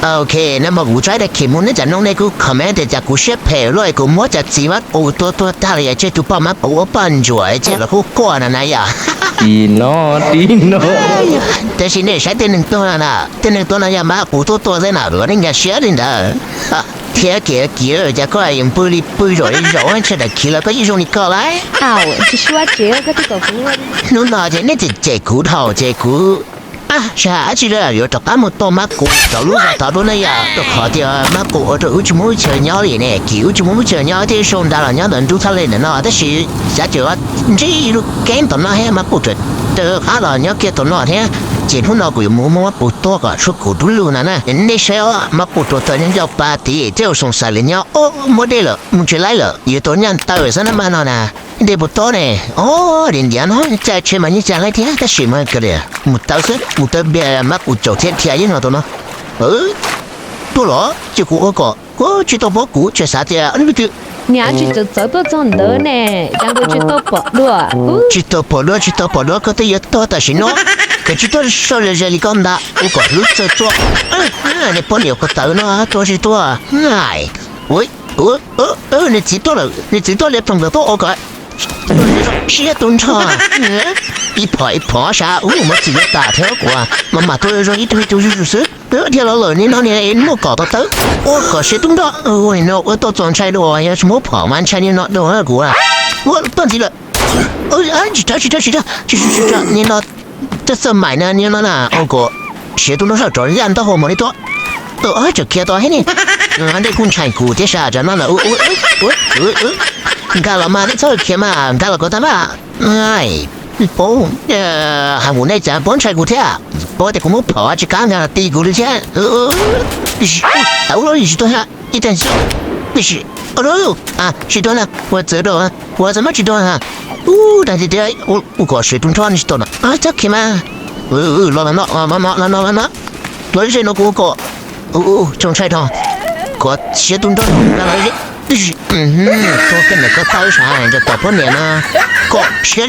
Ok, nag hmo kuv tsaib dab khim mus neb cov noob nej kuj comment tias cas kuv siab phem luaj es kuv muab cov txiv mab qus tua tuag tag li es tseg tus poj mab qus ua poj ntsuam tseg los kuj quaj no na yom. Tab sis nej saib tej neeg tuag no na, tej neeg tuag no yog mab qus tuaj tua xwb na, luag nej nkag siab li ntawd. Thiab kiv kiv cas koj yuav pw li pw zaum li zaum, tsam daim khiv los koj yeej zoo li koj lawm. Hnub no ces nej cem cem kuv dhau ces kuv, a, sab dab tsi lawm yuav rov qab mus tua mab qus rau lub zos tod dua na yom, rau qhov tias mab qus ua rau wb tsis muaj lub chaw nyob li ne, kiv wb tsis muaj lub chaw nyob thiab sau nra los nyob ntawm nruab thaj li ntawm no tab sis xav ces ntsib ib lub keeb tom no thiab mab qus raws qab los nyob kiag tom no thiab. Ces hnub no kuv yuav mus muab mab qus tua kom tshuav kuv dub lug no na. Nej saib os, mab qus tua tag nyob ncauj pa tid thiab ua xoom xaim li nyob, o, muab dej lawm mus tsis laib lawm, yuav tau nyaj taw xwb na mas no na. Dej puas tob ne? O, li ntiav no caij tsheb mas yeej caij laib thiab tab sis mas kav liam, mus taw xwb, mus taw npias mab qus caum thiab dhia yeej no tau no. Tuaj los ces kuv ua kom tsis tau pom kuv tseem xav tias niam tsis txawv txawv tuaj txog ntawd ne, cas nkaus tsis tau pom dua. Tsis tau pom dua, tsis tau pom dua, koj twb yuav tuag tam sim no, koj tsis tuaj soj ze ze li koj ntag, ua kom lub txawj tuaj. Nej poj niam ko tawv no tuaj tsis tuaj. Nws txiv tuaj lawm, nws txiv tuaj li ploog nkawd tuaj ua kom siab tu nrho. Ib phom ib phom sav ub mas txim yuav tas thiab kuv mas mam tuaj zoo ib tug ib tug zuj zus xwb. Dhia los lawm ni no ni muaj kom tau tawb ua kom siab tu nrho. Ua li no ua tau txaus ntshai dua, yog tsis muab phom mas ntshai ni no dua kuv. Ua tuaj ntxiv lawm. Tsis rau tsis rau tsis rau tsis rau ni no. Txawj txawj maim na ni no na ua kom siab tu nrho sawv rov yaj ntaub hau mos li tuaj. Tseem khiav tau thiab ne. Dej kuj ntshai kuv thiab sas tsam no na. Nkag los mas nej txhob khiav mas, nkag los kom tag mas. Paub, hais mus nej cas paub ntshai kuv thiab, paub tias kuv muab phom tsis kam nkag ti kuv li thiab. Tau ua tsis tuag, ib tag tsis tuag na, ua txawv rau, ua txawv mas tsis tuag. Ub, dag tiag tiag, ua kom siab tu nrho tsis tau no, txhob khiav mas. Los no, los no, los no, los ze no kuv ua kom txaus ntshai rau, kom siab tu nrho rau, tuag koj niam koj txawj sas rau tom poj niam no, kom siab